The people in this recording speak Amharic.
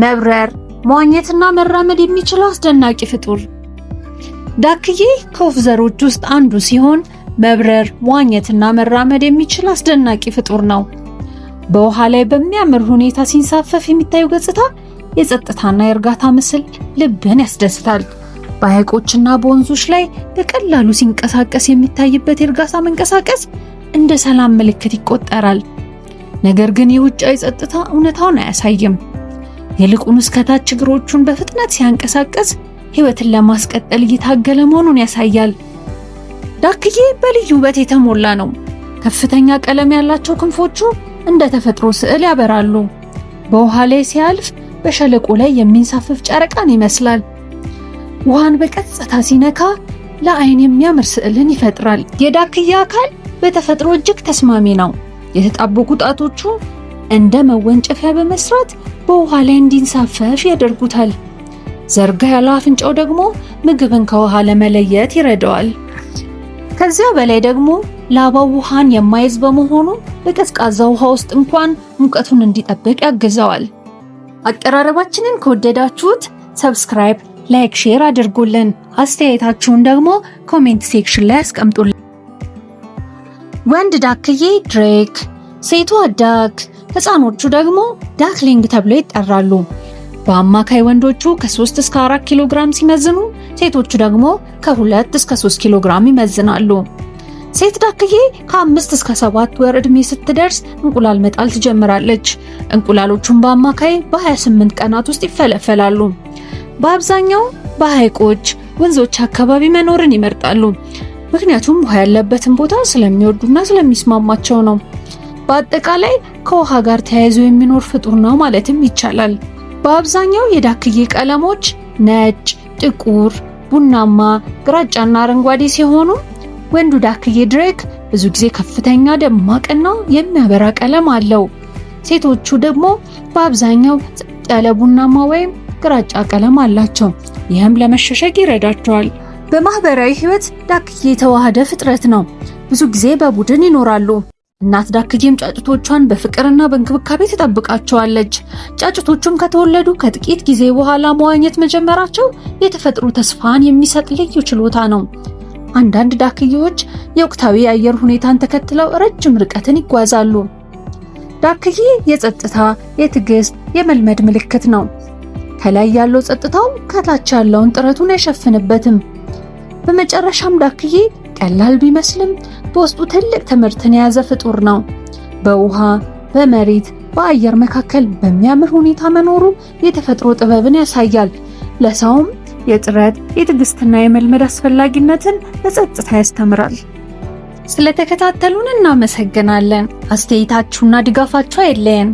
መብረር፣ መዋኘትና መራመድ የሚችለው አስደናቂ ፍጡር። ዳክዬ ከወፍ ዘሮች ውስጥ አንዱ ሲሆን መብረር፣ መዋኘትና መራመድ የሚችል አስደናቂ ፍጡር ነው። በውሃ ላይ በሚያምር ሁኔታ ሲንሳፈፍ የሚታየው ገጽታ የጸጥታና የእርጋታ ምስል ልብን ያስደስታል። በሐይቆችና በወንዞች ላይ በቀላሉ ሲንቀሳቀስ የሚታይበት የእርጋታ መንቀሳቀስ እንደ ሰላም ምልክት ይቆጠራል። ነገር ግን የውጫዊ ጸጥታ እውነታውን አያሳይም። ይልቁንስ ከታች እግሮቹን በፍጥነት ሲያንቀሳቀስ ሕይወትን ለማስቀጠል እየታገለ መሆኑን ያሳያል። ዳክዬ በልዩ ውበት የተሞላ ነው። ከፍተኛ ቀለም ያላቸው ክንፎቹ እንደ ተፈጥሮ ስዕል ያበራሉ። በውሃ ላይ ሲያልፍ በሸለቆ ላይ የሚንሳፈፍ ጨረቃን ይመስላል። ውሃን በቀጥታ ሲነካ ለአይን የሚያምር ስዕልን ይፈጥራል። የዳክዬ አካል በተፈጥሮ እጅግ ተስማሚ ነው። የተጣበቁ ጣቶቹ እንደ መወንጨፊያ በመስራት በውሃ ላይ እንዲንሳፈፍ ያደርጉታል። ዘርጋ ያለው አፍንጫው ደግሞ ምግብን ከውሃ ለመለየት ይረዳዋል። ከዚያ በላይ ደግሞ ላባው ውሃን የማይዝ በመሆኑ በቀዝቃዛ ውሃ ውስጥ እንኳን ሙቀቱን እንዲጠብቅ ያግዘዋል። አቀራረባችንን ከወደዳችሁት subscribe፣ like፣ share አድርጉልን። አስተያየታችሁን ደግሞ comment section ላይ አስቀምጡልን። ወንድ ዳክዬ drake፣ ሴቷ duck፣ ህፃኖቹ ደግሞ duckling ተብለው ይጠራሉ። በአማካይ ወንዶቹ ከ3 እስከ 4 ኪሎ ግራም ሲመዝኑ፣ ሴቶቹ ደግሞ ከ2 እስከ 3 ኪሎ ግራም ይመዝናሉ። ሴት ዳክዬ ከ5 እስከ 7 ወር ዕድሜ ስትደርስ እንቁላል መጣል ትጀምራለች። እንቁላሎቹን በአማካይ በ28 ቀናት ውስጥ ይፈለፈላሉ። በአብዛኛው በሐይቆች፣ ወንዞች አካባቢ መኖርን ይመርጣሉ። ምክንያቱም ውሃ ያለበትን ቦታ ስለሚወዱና ስለሚስማማቸው ነው። በአጠቃላይ ከውሃ ጋር ተያይዞ የሚኖር ፍጡር ነው ማለትም ይቻላል። በአብዛኛው የዳክዬ ቀለሞች ነጭ፣ ጥቁር፣ ቡናማ፣ ግራጫና አረንጓዴ ሲሆኑ ወንዱ ዳክዬ drake ብዙ ጊዜ ከፍተኛ ደማቅና የሚያበራ ቀለም አለው። ሴቶቹ ደግሞ በአብዛኛው ጸጥ ያለ ቡናማ ወይም ግራጫ ቀለም አላቸው። ይህም ለመሸሸግ ይረዳቸዋል። በማህበራዊ ህይወት ዳክዬ የተዋሃደ ፍጥረት ነው። ብዙ ጊዜ በቡድን ይኖራሉ። እናት ዳክዬም ጫጩቶቿን በፍቅርና በእንክብካቤ ትጠብቃቸዋለች። ጫጩቶቹም ከተወለዱ ከጥቂት ጊዜ በኋላ መዋኘት መጀመራቸው የተፈጥሮ ተስፋን የሚሰጥ ልዩ ችሎታ ነው። አንዳንድ ዳክዬዎች የወቅታዊ የአየር ሁኔታን ተከትለው ረጅም ርቀትን ይጓዛሉ። ዳክዬ የጸጥታ፣ የትዕግስት፣ የመልመድ ምልክት ነው። ከላይ ያለው ጸጥታው ከታች ያለውን ጥረቱን አይሸፍንበትም። በመጨረሻም ዳክዬ ቀላል ቢመስልም በውስጡ ትልቅ ትምህርትን የያዘ ፍጡር ነው። በውሃ፣ በመሬት፣ በአየር መካከል በሚያምር ሁኔታ መኖሩ የተፈጥሮ ጥበብን ያሳያል። ለሰውም የጥረት፣ የትዕግስትና የመልመድ አስፈላጊነትን በጸጥታ ያስተምራል። ስለተከታተሉን እናመሰግናለን። አስተያየታችሁና ድጋፋችሁ አይለየን።